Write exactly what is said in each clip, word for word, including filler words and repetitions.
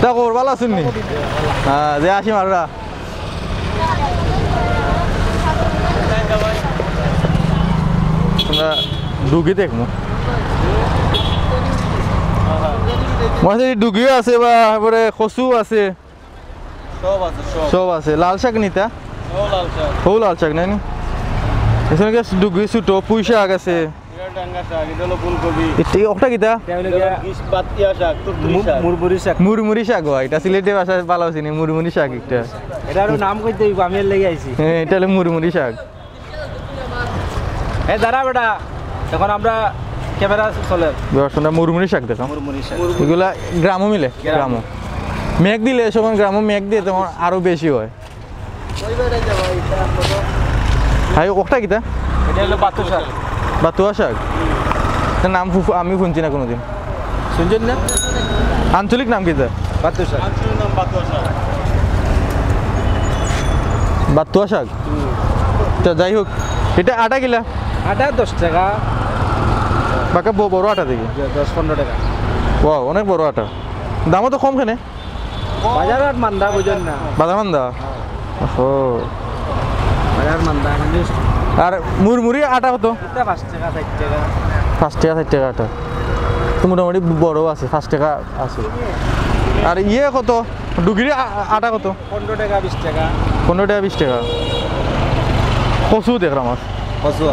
তা খবর ভালা আছইন নি? হ্যাঁ, যে আসি মাররা। আমরা ডুগি দেখমু। মনে হয় ডুগিও আছে, বা তারপরে কচু আছে। সব আছে, সব। সব আছে। লাল শাক নিতা? ও লাল শাক। ও লাল শাক নাই নি? এখানে গেছে ডুগি, ছোট পুঁই শাক আছে। এটা ডাঙ্গা শাক, এটা হলো ফুলকপি। এটা, ওটা কিতা? এটা হলো গিয়া এটা হলো গ্রীষ্ম বাতিয়া শাক, তুরতুরি মু-, শাক। মুরমুরি শাক। মুরমুরি শাক, ভাই। এটা সিলেটি ভাষায় ভালা চিনি, মুরমুরি শাক একটা। এটা আরো নাম কইতে হইব, আমি এর লাগি আইছি। হ্যাঁ, এটা হলো মুরমুরি শাক। এ দাঁড়া বেটা, এখন আমরা ক্যামেরা চলে। দর্শকরা মুরমুরি শাক দেখো। মুরমুরি শাক। এগুলা গ্রামও মিলে, গ্রামও। গ্রামও। মেঘ দিলে, যখন গ্রামও মেঘ দিয়ে, তখন আরো বেশি হয়। ভাই, ওটা কিতা? এটা হলো বাতুয়া শাক। বাতুয়া শাক? এটার নাম ফু-, ফু-, আমি শুনছি না কোনোদিন। শুনছেন না? আঞ্চলিক নাম কিতা? বাতুয়া শাক। আঞ্চলিক নাম বাতুয়া শাক। বাতুয়া শাক? হুম। তো যাই হোক, এটা আটা কিলা? আটা দশ টাকা। বাকা ব-, বড় আটা দেখি। দ-, দশ পনেরো টাকা। ওয়াও, অনেক বড় আটা। দামও তো কম কেনে? বাজার আর মান্দা, বুঝেন না। বাজার মান্দা? ও। বাজার মান্দা, মানে আর মুরমুরি আটা কত? এটা পাঁচ টাকা, চার টাকা। পাঁচ টাকা, চার টাকা আটা। তো মোটামুটি বড় আছে, পাঁচ টাকা আছে। আর ইয়ে কত? ডুগির আ-, আটা কত? পনেরো টাকা, বিশ টাকা। পনেরো টাকা, বিশ টাকা। কচু দেখলাম আর। কচু।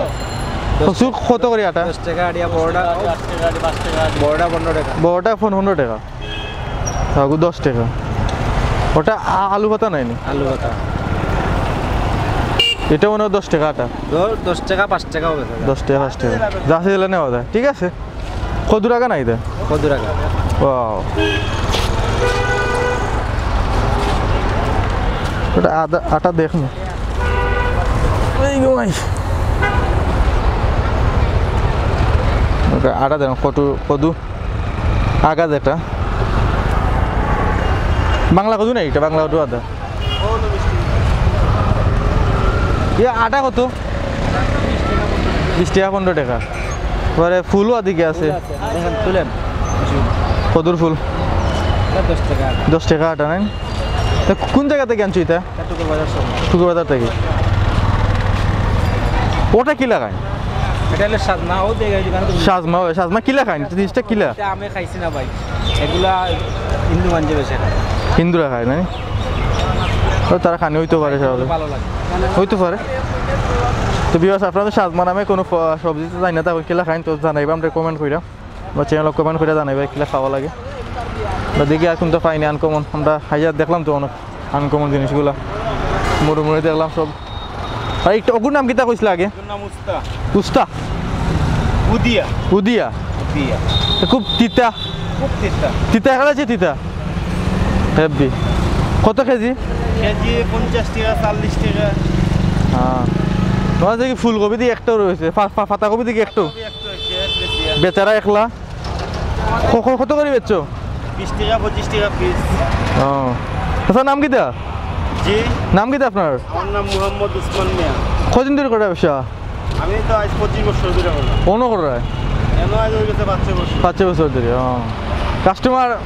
কচু কত করি আটা? দশ টাকা আটিয়া, বড়টা, দশ টাকা আটি, পাঁচ টাকা আটি। বড়টা পনেরো টাকা। বড়টা পন-, পনেরো টাকা। আগু দশ টাকা। ওটা আ-, আলু পাতা নাই নি? আলু পাতা। এটা মনে হয় দশ টাকা আটা। দ-, দশ টাকা, পাঁচ টাকা হবে, স্যার। দশ টাকা, পাঁচ টাকা। যা আছে, এগুলো নেওয়া যায়। ঠিক আছে। কদুর আগা নাই এটা? কদুর আগা। ওয়াও। ওটা আদা, আটা দেখ না। এই গো ভাই। ওটা আটা দেখ, কটু, কদু। আগা যেটা। বাংলা কদু নাই, এটা বাংলা কদু আদা। ইয়ে, আটা কত? বিশ টাকা, পনেরো টাকা। পরে ফুলও আদিকে আছে। ফুল আছে, দেখেন, তুলেন। কদুর ফুল? এটা দশ টাকা আটা। দশ টাকা আটা নাই? তা কোন জায়গা থেকে আনছো এটা? এটা টুকুর বাজার সব। টুকুর বাজার থেকে। ওটা কিলা খাইন? এটা হলো সাজমা, ও দিয়ে গেছে দোকানে তুমি সাজমা, ওই সাজমা কিলা খাইন? জিনিসটা কিলা? এটা আমি খাইছি না ভাই, এগুলা হিন্দু মানষে বেশি খায়। হিন্দুরা খায়, নাই? ও, তারা খানি হইতে পারে, স্বাভাবিক। ভালো লাগে। হইতে পারে। তো viewers, আপনারা সাজমা নামে কোনো ফ-, সবজি তো জানি না, তারপর কিলা খাইন তো জানাইবা, আমরা comment কইরা বা channel comment কইরা জানাইবা কিলা খাওয়া লাগে। বা দেখি আর কোনটা পাইনি uncommon, আমরা হাইয়া দেখলাম তো অনেক uncommon জিনিসগুলা, মুড়ি মুড়ি দেখলাম সব। আর একটা ওগুর নাম কিতা কইছিলা আগে? এটার নাম উস্তা। উস্তা? উদিয়া। উদিয়া। উদিয়া। এ খুব তিতা। খুব তিতা। তিতা খাইলে যে তিতা। হেভি। কত কেজি? কেজি পঞ্চাশ টাকা, চল্লিশ টাকা। হ্যাঁ। তোমার দেখি ফুলকপি দিয়ে একটাও রয়েছে, ফা-, ফা-, পাতাকপি দিয়ে একটাও। কপি একটা হয়েছে, বেশি আর। বেচারা একলা। ক-, ক-, কত করে বেচছো? বিশ টাকা, পঁচিশ টাকা পিস। ও। আচ্ছা, নাম কিতা? জি? নাম কিতা আপনার? আমার নাম মোহাম্মদ উসমান মিয়া। কদিন ধরে করে ব্যবসা? আমি তো আজ পঁচিশ বছর ধরে করলাম। অনো করে? এনো আজ হয়ে গেছে পাঁচ ছয় বছর। পাঁচ ছয় বছর ধরে, ও। কাস্টমার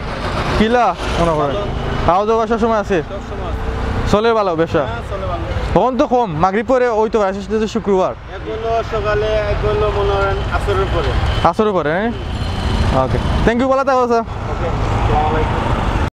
কিলা মনে করে? ভালো। খাওয়া দাওয়া সব সময় আছে? সব সময় আছে। চলে ভালো ব্যবসা? হ্যাঁ, চলে ভালো। এখন তো কম, মাগরিব পরে ওই তো আজকে শুক্রবার। এখনো সকালে, এখনো মনে হয় আসরের পরে। আসরের পরে, হ্যাঁ? ওকে। Thank you, ভালো থাকো, স্যার। ওকে, আসসালামু আলাইকুম।